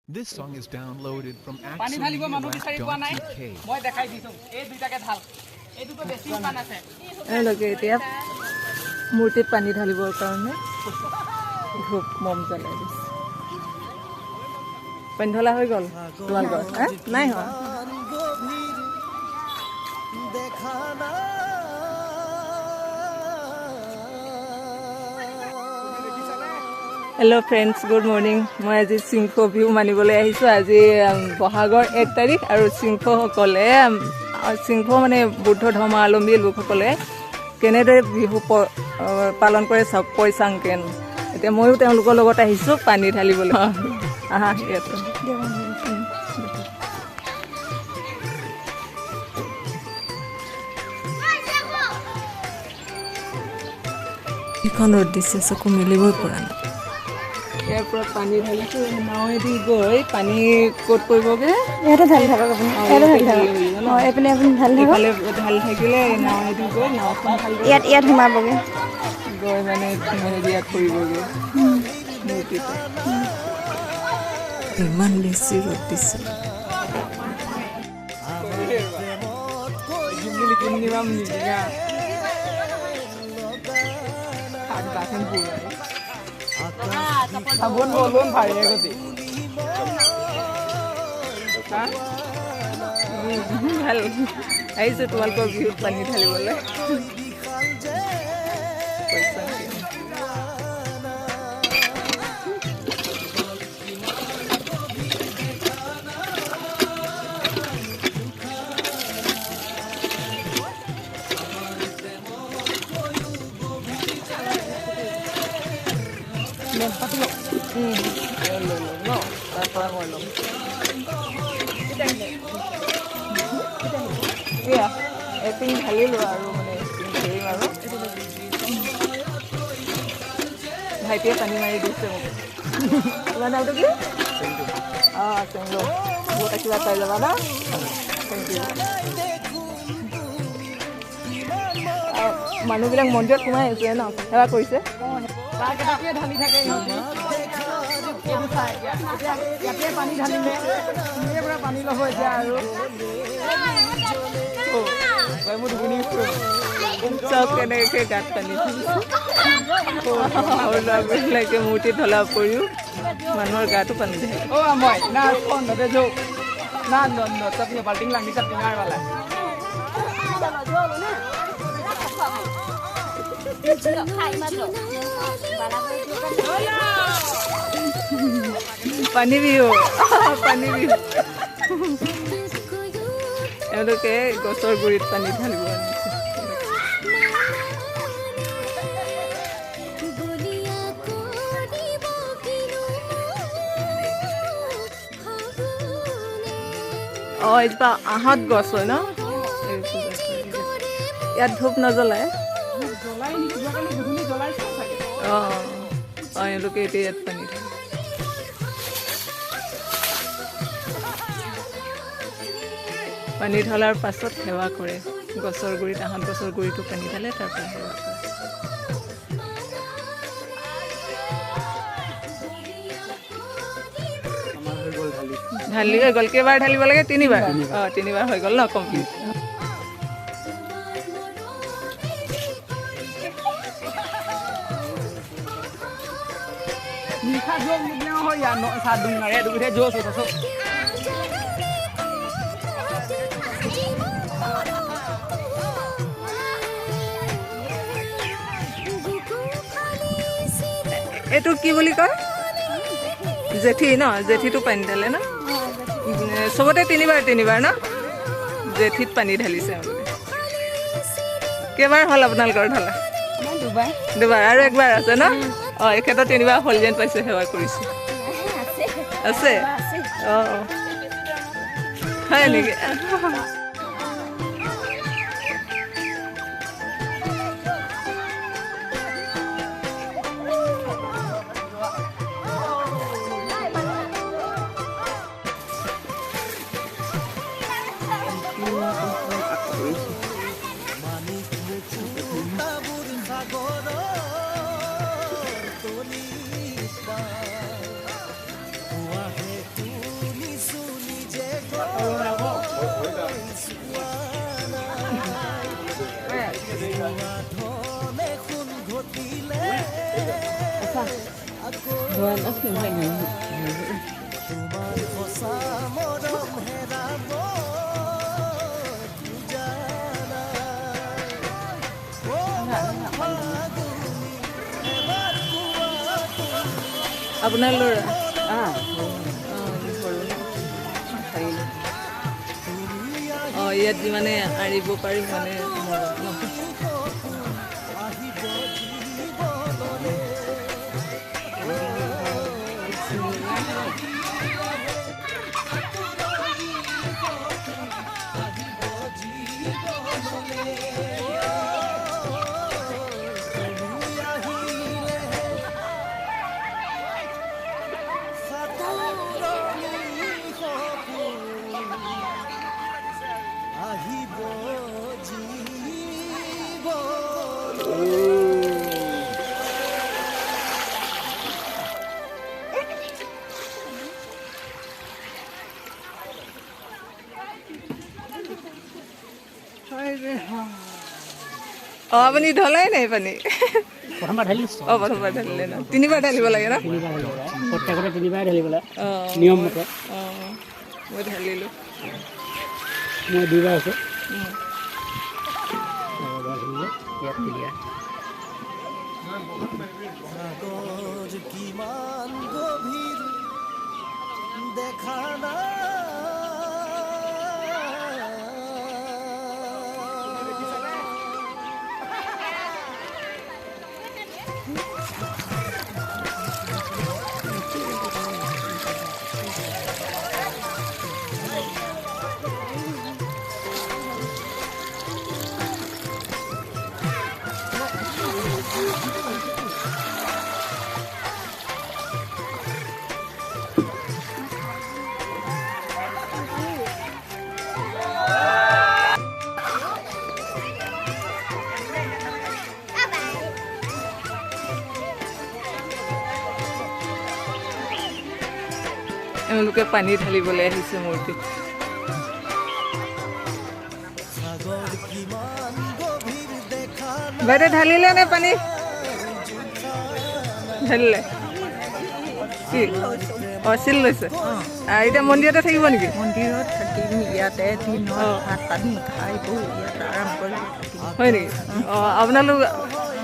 This song is downloaded from পানী ঢালিব মানুহ বিচাৰি পোৱা নাই। axelmedia.tk. মই দেখাই দিছো, এই দুইটাকে ঢাল, এইটোতো বেছি পান আছে। এওঁলোকে এতিয়া মূৰ্তিত পানী ঢালিবৰ কাৰণে ধূপ মম জ্বলাই দিছে। পানী ঢলা হৈ গ'ল তোমালোকৰ? হে, নাই হোৱা। Hello' friends, good morning. মই আজি চিংফৌ বিহু মানিবলৈ আহিছোঁ। আজি বহাগৰ 1 তাৰিখ আৰু চিংফৌসকলে, চিংফৌ মানে বৌদ্ধ ধৰ্মাৱলম্বী লোকসকলে কেনেদৰে বিহু পালন কৰে চাওক, পইচাংকেন। এতিয়া ময়ো তেওঁলোকৰ লগত আহিছোঁ পানী ঢালিবলৈ। আহা ইয়াতে। এইখন ৰ'দ দিছে, চকু মেলিবই পৰা নাই। ইয়াৰ পৰা পানী ঢালিছোঁ, নাৱেদি গৈ পানী ক'ত পৰিবগৈ? ইয়াতে ঢালি থাকক আপুনি, ইয়াতে ঢালি থাকক। অঁ, এইপিনে আপুনি ঢালি থাকক। এইফালে ঢালি থাকিলে নাৱেদি গৈ নাওখন ভালদৰে ইয়াত সোমাবগৈ। গৈ মানে হেৰিয়াত পৰিবগৈ মূৰ্তিটো। ইমান বেছি ৰ'দ দিছে। ভাল আহিছোঁ তোমালোকৰ বিহুত পানী ঢালিবলৈ। লৈ ল'ম ন, তাৰ পৰা মই ল'ম। এয়া এপিং ঢালিলোঁ আৰু মানে এপিং ঢালিম আৰু ভাইটিয়ে পানী মাৰি দিছে মোক। তোমাৰ নামটো কি? অঁ, চেংলো। বহুত আশীৰ্বাদ পাই যাবা ন। Thank U. মানুহবিলাক মন্দিৰত সোমাই আছে ন, সেৱা কৰিছে। তাৰ কেইটাকে ঢালি থাকে ইহঁতি। এইটো চা এতিয়া, এতিয়া ইয়াতে পানী ঢালিলে তুমিয়ে পৰা পানী ল'ব এতিয়া আৰু। চব কেনেকে গাত পানী ঢালিছে। সৰু ল'ৰাবিলাকে মূৰ্তি ঢলাৰ উপৰিও মানুহৰ গাটো পানী ঢালে। অ' মই না ফোন নদে যৌ না ন চাপনি বাল্টিং লাঙি চাপনি মাৰবালা। পানী বিহু, পানী বিহু। এওঁলোকে গছৰ গুৰিত পানী ঢালিব আনিছে। অঁ, এজোপা আহঁত গছ হয় ন? ইয়াত ধূপ নজ্বলাই। জ্বলাই নেকি? যোৱাকালি গধূলি জ্বলাইছে চাগে। অঁ অঁ, এওঁলোকে এতিয়া ইয়াত পানী ঢালে। পানী ঢলাৰ পাছত সেৱা কৰে গছৰ গুৰিত, আহঁত গছৰ গুৰিটো পানী ঢালে, তাৰপৰা সেৱা কৰে। ঢালি হৈ গ'ল। কেইবাৰ ঢালিব লাগে? তিনিবাৰ। অঁ, তিনিবাৰ হৈ গ'ল ন, কমপ্লিট। নিশা যোগ হয় sa dung na re du jo so so. এইটো কি বুলি কয়? জেঠী ন? জেঠীটো পানী ঢালে ন চবতে? তিনিবাৰ তিনিবাৰ ন? জেঠীত পানী ঢালিছে এওঁলোকে। কেইবাৰ হ'ল আপোনালোকৰ ঢলা? দুবাৰ। দুবাৰ আৰু একবাৰ আছে ন? অঁ, এখেতৰ তিনিবাৰ হ'ল যেন পাইছোঁ, সেৱা কৰিছোঁ। আছে। অঁ অঁ, হয় নেকি? আপোনাৰ ল'ৰা? অঁ, ইয়াত যিমানে আঁৰিব পাৰি মানে ন। অঁ, আপুনি ঢলাই নাই পানী? প্ৰথমবাৰ ঢালিছোঁ। অঁ, প্ৰথমবাৰ ঢালিলে ন? তিনিবাৰ ঢালিব লাগে ন? প্ৰত্যেকতে তিনিবাৰ ঢালিব লাগে নিয়ম মতে। অঁ, মই ঢালিলোঁ। মই দুইবাৰ আছে। কিমান গভীৰ দেখা নাই। এওঁলোকে পানী ঢালিবলৈ আহিছে মূৰ্তিত। বাইদেউ ঢালিলে নে পানী? ঢালিলে কি? অঁ, চিল লৈছে। এতিয়া মন্দিৰতে থাকিব নেকি? মন্দিৰত থাকিম, ইয়াতে দিনত ভাত পানী খাই বৈ ইয়াত আৰাম কৰি থাকিম। হয় নেকি? অঁ, আপোনালোক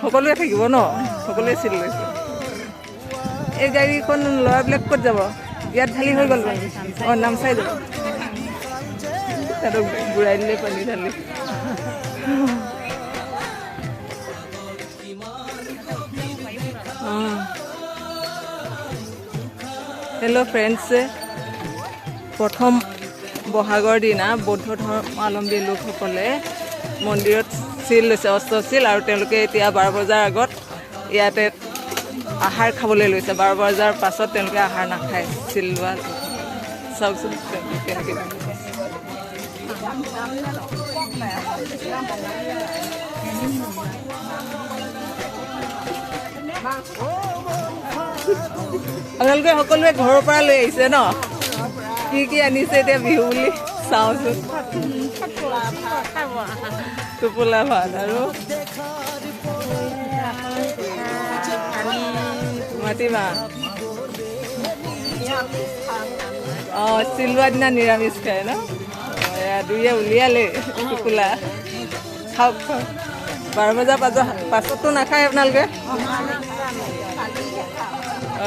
সকলোৱে থাকিব ন? সকলোৱে চিল লৈছে। এই গাড়ীখন ল'ৰাবিলাক ক'ত যাব? ইয়াত ঢালি হৈ গ'ল। অঁ, নামচাই যাব। তাতক ঘূৰাই দিলে পানী ঢালি। অঁ, হেল্ল' ফ্ৰেণ্ডছ, প্ৰথম বহাগৰ দিনা বৌদ্ধ ধৰ্মাৱলম্বী লোকসকলে মন্দিৰত চিল লৈছে, অস্ত্ৰ চিল, আৰু তেওঁলোকে এতিয়া 12 বজাৰ আগত ইয়াতে আহাৰ খাবলৈ লৈছে। 12 বজাৰ পাছত তেওঁলোকে আহাৰ নাখায়। চিল লোৱা চাওকচোন কেনেকৈ। আপোনালোকে সকলোৱে ঘৰৰ পৰা লৈ আহিছে ন? কি কি আনিছে এতিয়া বিহু বুলি চাওঁচোন। টোপোলা ভাত আৰু মাটিমাহ। অঁ, চিলোৱা দিনা নিৰামিষ খায় ন? এয়া দুয়ে উলিয়ালে টোপোলা। খাওক খাওক। 12 বজাৰ পাছততো নাখায় আপোনালোকে?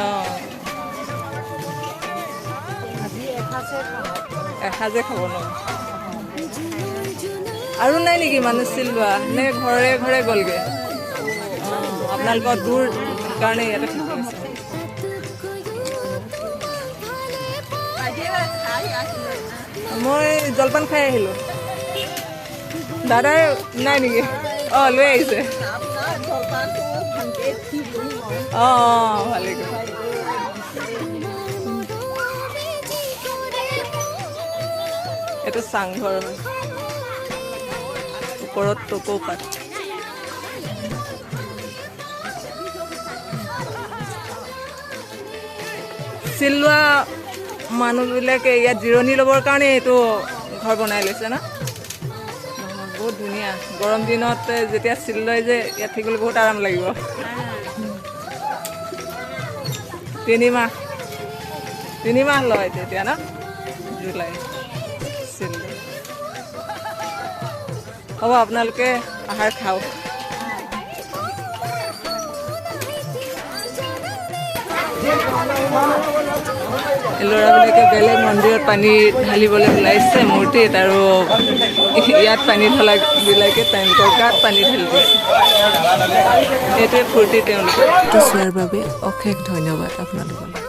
অঁ, এসাঁজে খাব ন? আৰু নাই নেকি মানুহ চিল লোৱা নে ঘৰে ঘৰে গ'লগৈ? অঁ, আপোনালোকৰ দূৰ কাৰণে ইয়াতে থাকি গৈছে। মই জলপান খাই আহিলোঁ। দাদাই নাই নেকি? অঁ, লৈ আহিছে। অঁ অঁ, ভালেই কৰিছে। এইটো চাংঘৰ হয়, ওপৰত টকৌ পাত। চিল লোৱা মানুহবিলাকে ইয়াত জিৰণি ল'বৰ কাৰণে এইটো ঘৰ বনাই লৈছে ন? বহুত ধুনীয়া। গৰম দিনত যেতিয়া চিল লয় যে ইয়াত থাকিবলৈ বহুত আৰাম লাগিব। তিনিমাহ লয় তেতিয়া ন? জুলাই চিল লয়। হ'ব, আপোনালোকে আহাৰ খাওক। ল'ৰাবিলাকে বেলেগ মন্দিৰত পানী ঢালিবলৈ ওলাইছে মূৰ্তিত, আৰু ইয়াত পানী ঢলাবিলাকে তেওঁলোকৰ গাত পানী ঢালি দিছে। এইটোৱে ফূৰ্তি তেওঁলোকৰ। চোৱাৰ বাবে অশেষ ধন্যবাদ আপোনালোকক।